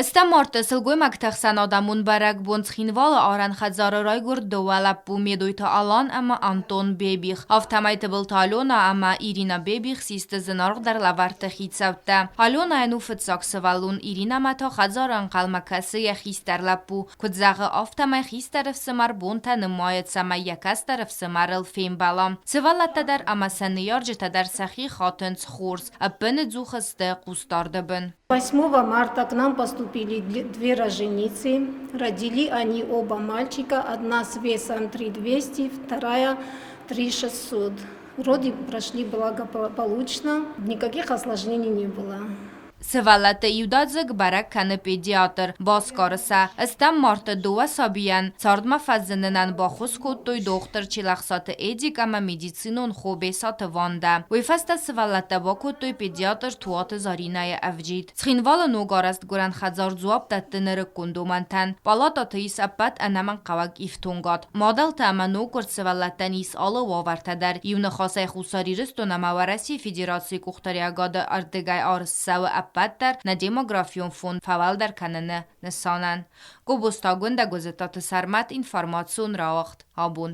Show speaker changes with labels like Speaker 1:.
Speaker 1: Ӕстӕм марты сылгоймӕгты ӕхсӕнадӕмон бӕрӕгбон Цхинвалы арӕн хӕдзары райгуырд дыууӕ лӕппу Медойты Алан ӕмӕ Антон Бебих. Афтӕмӕй Тыбылты Алена ӕмӕ Ирина Бебих систы зынаргъдӕр лӕвӕртты хицӕуттӕ. Аленайӕн у фыццаг сывӕллон, Иринӕмӕ та хӕдзары ӕнхъӕлмӕ кӕсы йӕ хистӕр лӕппу. Куыд зӕгъы, афтӕмӕй хистӕр ӕфсымӕр бонтӕ нымайы, цӕмӕй йӕ кӕстӕр ӕфсымӕрыл фембӕла. Сывӕллӕттӕ дӕр ӕмӕ сӕ ныййарджытӕ дӕр сӕхи хатынц хорз, ӕппыныдзух сты хъусдарды бын.
Speaker 2: 8 марта к нам поступили две роженицы. Родили они оба мальчика. Одна с весом 3200, вторая 3600. Роды прошли благополучно, никаких осложнений не было.
Speaker 1: Сывӕллӕтты иудадзыг бӕрӕг кӕны педиатр, басгары сӕ. Стӕм марты дыууӕ сабийӕн цардмӕ фӕзынынӕн баххуыс кодтой дохтыр Чилӕхсаты Эдик ӕмӕ медицинон хо Бесаты Вандӕ. Уый фӕстӕ сывӕллӕттӕ бакодтой педиатр Туаты Заринӕйы ӕвджид. Цхинвалы ногарӕзт гуырӕн хӕдзар дзуапп дӕтты нырыккон домӕнтӕн. Палататы ис ӕппӕт ӕнӕмӕнгхъӕуӕг ифтонгад. Мадӕлтӕ ӕмӕ ноггуырд сывӕллӕттӕн ис алы уавӕртӕ дӕр. Иу ныхасӕй Хуссар Ирыстон ӕмӕ Уӕрӕсейы Федерацийы къухдариӕгады ӕрдыгӕй арызт цӕуы ӕппӕт дӕр нӕ демографион фонд фӕуӕлдӕр кӕныны нысанӕн. Гобозты Агуындӕ Гуызытаты Сӕрмӕт информацион рауагъд абон.